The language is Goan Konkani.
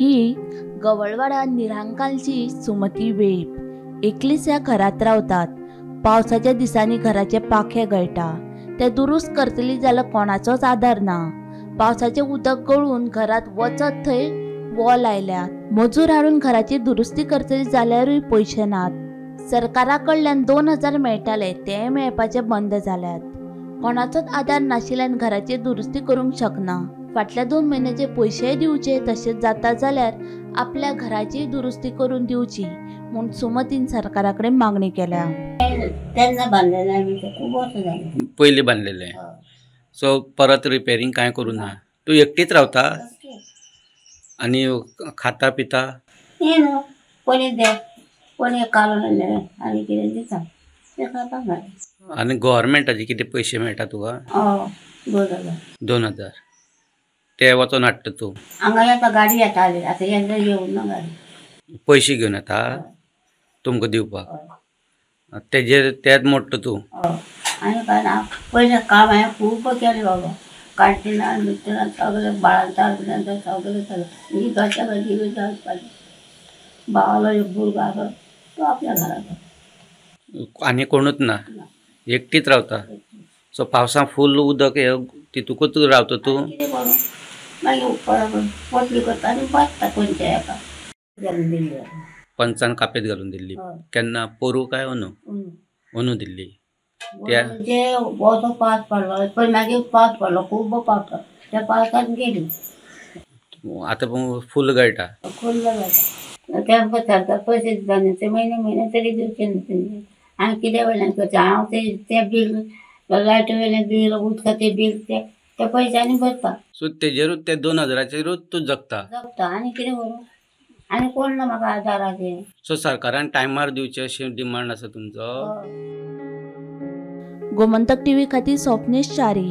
ही गवळवाडा निरांकालची सुमती वेळीप एकलीच ह्या घरांत रावतात. पावसाच्या दिसांनी घराचे पाखे गळटा, ते दुरुस्त करतली जाल्यार कोणाचोच आदार ना. पावसाचें उदक गळून घरांत वचत थंय वॉल आयल्या. मजूर हाडून घराची दुरुस्ती करतली जाल्यारूय पयशे नात. सरकारा कडल्यान 2000 मेळटाले ते मेळपाचे बंद जाल्यात. कोणाचोच आदार नाशिल्ल्यान घराची दुरुस्ती करूंक शकना. फाटल्या 2 म्हयन्याचे पयशेय दिवचे तशेंच जाता जाल्यार आपल्या घराची दुरुस्ती करून दिवची म्हूण सुमतीन सरकारा कडेन मागणी केल्या. तेन्ना बांदलेलें आमी, खूब वर्सां जालीं पयलीं बांदलेलें. सो परत रिपेरींग कांय करूं ना. तूं एकटीच रावता आनी खाता पिता? हें न्हू कोणी दे कोणी काडून हाडलें आनी कितें दिता तें खाता मागीर. आनी गव्हर्मेंटाचे कितें पयशे मेळटा तुका? हय, 2000. 2000 ते वचोन हाडटा तूं? हांगा येता गाडी येताली, आतां येन्ना येवना ना गाडी. पयशे घेवन येता तुमकां दिवपाक? तेजेर तेच मोडटा तूं? हय. आनी काय ना, पयशे काम हांवें खूब केलें बाबा, कांटिनां मिटनां सगळें बाळांतार बिळांतार सगळें केलें. ही घरच्या घरी वचपाचें. भावालो एक भुरगो आसा तो आपल्या घरांत. आनी कोणूच ना, एकटीच रावता. सो पावसां फूल उदक तितूकूच रावता तूं? कितें करूं मागीर पोटली करता आनी बसता खंयच्या एका. पंचान कापेत घालून दिल्ली केन्ना? पोरू काय अंदू? अंदू दिल्ली. म्हणजे असो पावस पडलो पळय, मागीर पावस पडलो खूब पावस पडलो, त्या पावसान गेली. आतां फूल गळटा? फूल गळटा. तेमकां सरकार पयशे दिता न्हू, ते म्हयने म्हयने तरी दिवचे न्हू तेणी. आनी कित्या वयल्यान करचें हांव तें बील, लायटी वयलें बील, उदकाचें बील त्या पयशांनी भरता. सो तेजेरूच ते 2000चेरूच तूं जगता? जगता. आनी कितें करूं, आनी कोण ना म्हाका आदाराचेर. सो सरकारान टायमार दिवचें अशें डिमांड आसा तुमचो? गोमंतक टीव्ही खातीर स्वप्नेश च्यारी.